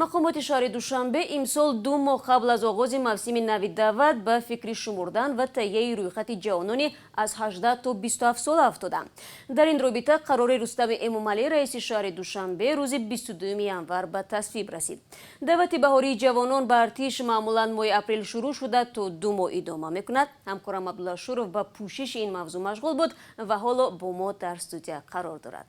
Мақомоти шаҳри Душанбе имсол 2 моҳ қабл аз оғози мавсими нави даъват ба фикри шумурдан ва таҳияи рӯйхати ҷавонони аз 18 то 27 сола афтоданд. Дар ин робита қарори Рустами Эмомалӣ, раиси шаҳри Душанбе, рӯзи 22 январ ба тасвиб расид. Даъвати баҳории ҷавонон ба артиш маъмулан моҳи апрел шурӯъ шуда, то 2 моҳ идома мекунад. Ҳамкорам Абдулла Шуров ба пӯшиши ин мавзӯъ машғул буд ва ҳоло бо мо дар студия қарор дорад.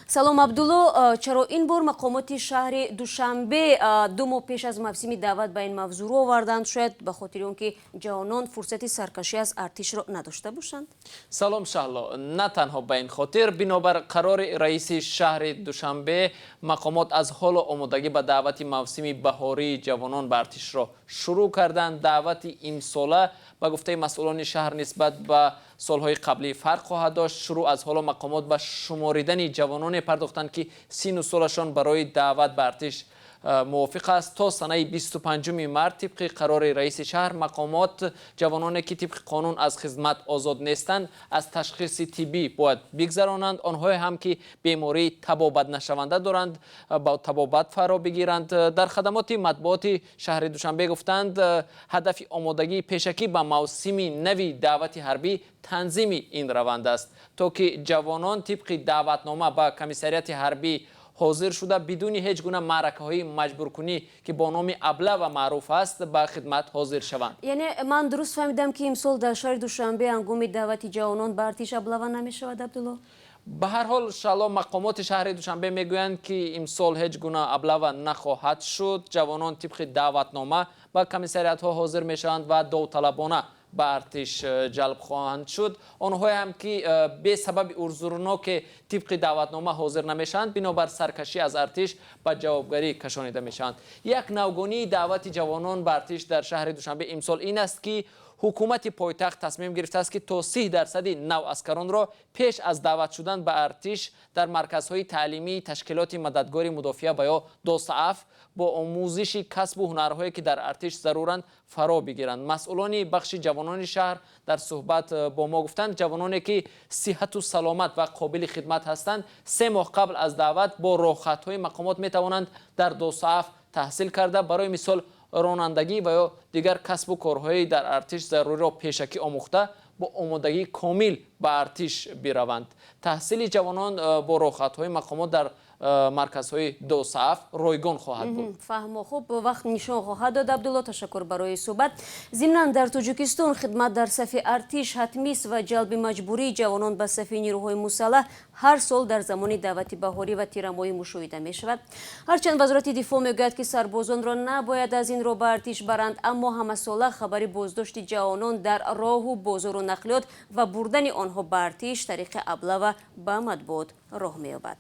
Салом, Абдулло. Чаро ин бор мақомоти шаҳри Душанбе 2 моҳ пеш аз мавсими даъват ба ин мавзӯъ рӯ оварданд? Шояд ба хотири он ки ҷавонон фурсати саркашӣ аз артишро надошта бошанд? Салом, Шаҳло. На танҳо ба ин хотир. Бинобар қарори раиси шаҳри Душанбе, мақомот аз ҳоло омодагӣ ба даъвати мавсими баҳории ҷавонон ба артишро шурӯъ карданд. Даъвати имсола, ба гуфтаи масъулони шаҳр, нисбат ба солҳои қаблӣ фарқ хоҳад дошт. Шурӯъ аз ҳоло мақомот ба шуморидани ҷавононе пардохтанд, ки сину солашон барои даъват ба артиш мувофиқ аст. То санаи 25 март, тибқи қарори раиси шаҳр, мақомот ҷавононе, ки тибқи қонун аз хизмат озод нестанд, аз ташхиси тиббӣ бояд бигзаронанд. Онҳое ҳам, ки бемории табобатнашаванда доранд, ба табобат фаро бигиранд. Дар хадамоти матбуоти шаҳри Душанбе гуфтанд, ҳадафи омодагии пешакӣ ба мавсими нави даъвати ҳарбӣ танзими ин раванд аст, то ки ҷавонон тибқи даъватнома ба комиссариати ҳарбӣ ҳозир шуда, бидуни ҳеҷ гуна маъракаҳои маҷбуркунӣ, ки бо номи облава маъруф аст, ба хидмат ҳозир шаванд. Яъне ман дуруст фаҳмидам, ки имсол дар шаҳри Душанбе ҳангоми даъвати ҷавонон ба артиш облава намешавад, Абдулло? Ба ҳар ҳол, Шаҳло, мақомоти шаҳри Душанбе мегӯянд, ки имсол ҳеҷ гуна облава нахоҳад шуд. Ҷавонон тибқи даъватнома ба комиссариатҳо ҳозир мешаванд ва довталабона ба артиш ҷалб хоҳанд шуд. Онҳое ҳам, ки бесабаби узрноке тибқи даъватнома ҳозир намешаванд, бинобар саркашӣ аз артиш ба ҷавобгарӣ кашонида мешаванд. Як навгонии даъвати ҷавонон ба артиш дар шаҳри Душанбе имсол ин аст, ки ҳукумати пойтахт тасмим гирифтааст, ки то 30 дарсади наваскаронро пеш аз даъват шудан ба артиш дар марказҳои таълимии ташкилоти мададгори мудофиа ва ё ДОСААФ бо омӯзиши касбу ҳунарҳое, ки дар артиш заруранд, фаро бигиранд. Масъулони бахши ҷавонони шаҳр дар суҳбат бо мо гуфтанд, ҷавононе, ки сиҳату саломат ва қобили хидмат ҳастанд, 3 моҳ қабл аз даъват бо роҳхатҳои мақомот метавонанд дар ДОСААФ таҳсил карда, барои мисол, ронандагӣ ва ё дигар касбу корҳои дар артиш заруриро пешакӣ омӯхта, бо омодагии комил ба артиш бираванд. Таҳсили ҷавонон бо роҳхатҳои мақомот дар марказҳои ДОСААФ ройгон хоҳад буд. Фаҳмо. Хуб, вақт нишон хоҳад дод. Абдулло, ташаккур барои суҳбат. Зимнан, дар Тоҷикистон хидмат дар сафи артиш ҳатмист ва ҷалби маҷбурии ҷавонон ба сафи нирӯҳои мусаллаҳ ҳар сол дар замони даъвати баҳорӣ ва тирамоҳӣ мушоҳида мешавад. Ҳарчанд Вазорати дифоъ мегӯяд, ки сарбозонро набояд аз ин роҳ ба артиш баранд, аммо ҳамасола хабари боздошти ҷавонон дар роҳу бозору нақлиёт ва бурдани онҳо ба артиш тариқи облава ба матбуот роҳ меёбад.